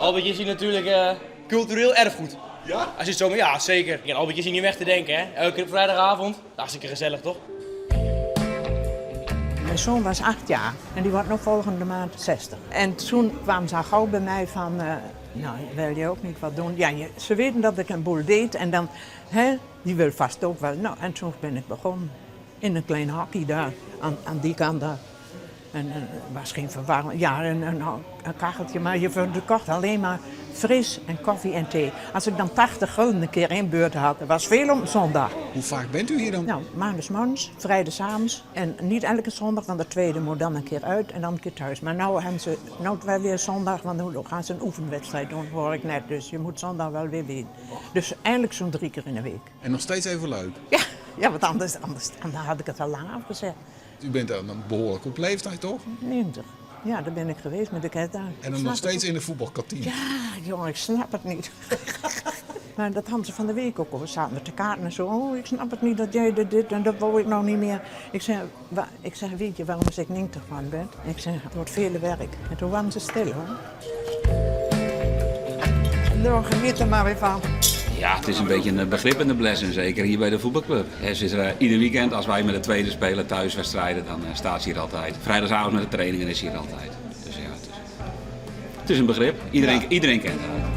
Albertje is hier natuurlijk eh, cultureel erfgoed. Ja? Als je het zo maar, ja, zeker. Ja, Albertje is hier niet weg te denken, hè. Elke vrijdagavond. Hartstikke gezellig, toch? Mijn zoon was 8 jaar en die wordt nog volgende maand 60. En toen kwamen ze al gauw bij mij van, eh, nou, wil je ook niet wat doen? Ja, je, ze weten dat ik een boel deed en dan, hè, die wil vast ook wel. Nou, en toen ben ik begonnen. In een klein hokje daar, aan die kant daar. En er was geen verwarming. Ja, een kacheltje, maar je verkocht alleen maar fris en koffie en thee. Als ik dan 80 gulden een keer in beurt had, dat was veel om zondag. Hoe vaak bent u hier dan? Nou, maandagsmorgens, vrijdagavonds en niet elke zondag, want de tweede moet dan een keer uit en dan een keer thuis. Maar nou hebben ze nou wel weer zondag, want dan gaan ze een oefenwedstrijd doen, hoor ik net. Dus je moet zondag wel weer winnen. Dus eigenlijk zo'n drie keer in de week. En nog steeds even leuk. Ja, ja, want anders had ik het al lang afgezegd. U bent dan behoorlijk op leeftijd, toch? 90. Ja, daar ben ik geweest met de ket daar. En dan nog steeds in de voetbalkantine. Ja, jongen, ik snap het niet. Maar dat hadden ze van de week ook al. We zaten met de kaarten en zo. Oh, ik snap het niet dat jij dit, dit en dat wou ik nou niet meer. Ik zeg, weet je waarom ik 90 van ben? Ik zeg, het wordt veel werk. En toen waren ze stil, hoor. Nou, geniet er maar weer van. Ja, het is een beetje een begrip in de Blessum, zeker hier bij de voetbalclub. Ze is er ieder weekend, als wij met de tweede spelen thuiswedstrijden, dan staat ze hier altijd. Vrijdagavond met de trainingen is ze hier altijd. Dus ja, het is een begrip. Iedereen kent haar.